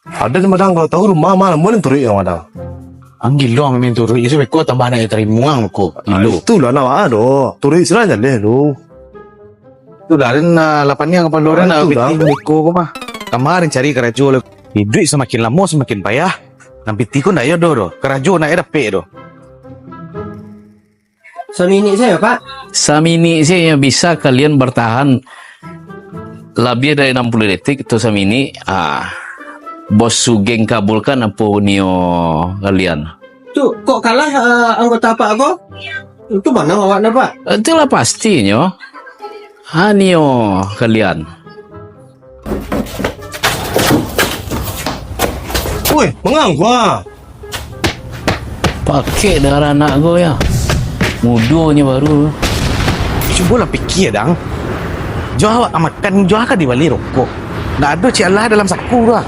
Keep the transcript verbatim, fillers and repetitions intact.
Aden mah dang, kalau tahu rumah mah, namuah den turuik urang mah dang. Ang gilo main turuik, itu beko tambah nak tarimo ang ko. Gilo. Itulah nak awak doh. Turuik sinan jaleh tu. Itulah, den, ah, lah paniang kapalo den, ah, itulah. Pitih beko ko mah. Tambah den cari karajo lah. Iduik samakin lamo samakin payah. Nan pitih ko ndak yo doh, doh. Karajo ndak yo dapek doh. Saminik sajo, Pak. Saminik sajo bisa kalian bertahan labiah dari enam puluh detik tu saminik. Ah, Bos Sugeng kabulkan apo nio kalian. Tu, kok kalah, eh, anggota Pak ko? Itu manang awak nah, Pak. Itulah pastinyo. Ha nio kalian. Woi, manga ang ko ah? Pakek darah anak ko yo. Mudonyo baru. Cubolah pikia, dang. Jo awak ka makan, jo awak ka dibali rokok. Ndak ado ciek alah dalam saku tu ah.